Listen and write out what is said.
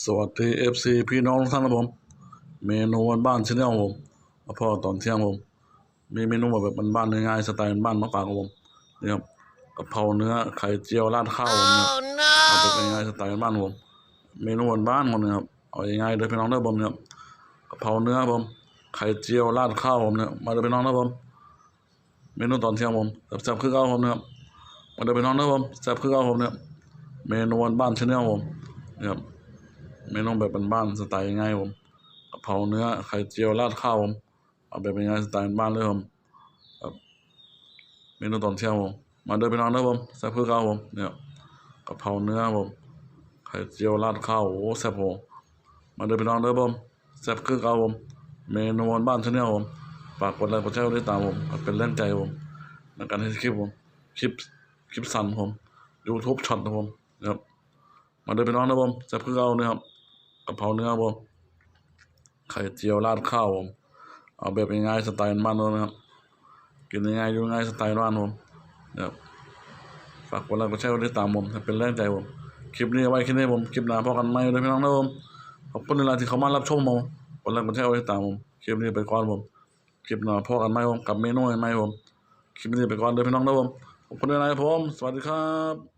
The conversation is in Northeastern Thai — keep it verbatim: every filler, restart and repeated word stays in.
สวัสดี เอฟซี พี่น้องทุกท่านครับผม เมนูบ้านๆ Channel ผม มาพอตอนเที่ยงผม มีเมนูแบบบ้านๆ ง่ายๆ สไตล์บ้านๆ มาฝากครับผม นี่ครับ กะเพราเนื้อไข่เจียวราดข้าวผมเนี่ย เอาแบบง่ายๆ สไตล์บ้านๆ ผม เมนูบ้านๆ ผมเนี่ยครับ เอาง่ายๆ เด้อพี่น้องเด้อผมเนี่ย กะเพราเนื้อผม ไข่เจียวราดข้าวผมเนี่ย มาเด้อพี่น้องเด้อผม เมนูตอนเที่ยงผม แซ่บๆ คือเก่าผมเนี่ยครับ มาเด้อพี่น้องเด้อผม แซ่บคือเก่าผมเนี่ย เมนูบ้านๆ Channel ผม เนี่ยครับ เมนูแบบบ้านๆ สไตล์ง่ายผม กะเพราเนื้อไข่เจียวราดข้าวผม เอาแบบง่ายๆ สไตล์บ้านเลยผม ครับ เมนูตอนเที่ยงผม มาเด้อพี่น้องเด้อผม แซ่บคือเก่าผม เนี่ย กะเพราเนื้อผม ไข่เจียวราดข้าว โอ้ แซ่บผม มาเด้อพี่น้องเด้อผม แซ่บคือเก่าผม เมนูบ้านๆ Channel ผม ฝากกดไลค์ กดแชร์ กดติดตามผม เป็นแรงใจผม ในการเฮ็ดคลิปผม คลิป คลิปสั้นผม YouTube Short ผม นะครับ มาเด้อพี่น้องเด้อผม แซ่บคือเก่านะครับ กะเพราเนื้อผม ไข่เจียวราดข้าวผม เอาแบบง่ายๆ สไตล์บ้านๆ เลยนะครับ กินง่ายๆ อยู่ง่าย สไตล์บ้านผม นะครับ ฝากกดไลค์ กดแชร์ กดติดตามผม ให้เป็นแรงใจผม คลิปนี้เอาไว้แค่นี้ผม คลิปหน้าพบกันใหม่เด้อพี่น้องเด้อผม ขอบคุณหลายๆ ที่เข้ามารับชมผม กดไลค์ กดแชร์ กดติดตามผม คลิปนี้ไปก่อนผม คลิปหน้าพบกันใหม่ผม กับเมนูใหม่ๆ ผม คลิปนี้ไปก่อนเด้อพี่น้องเด้อผม ขอบคุณหลายๆ ผม สวัสดีครับ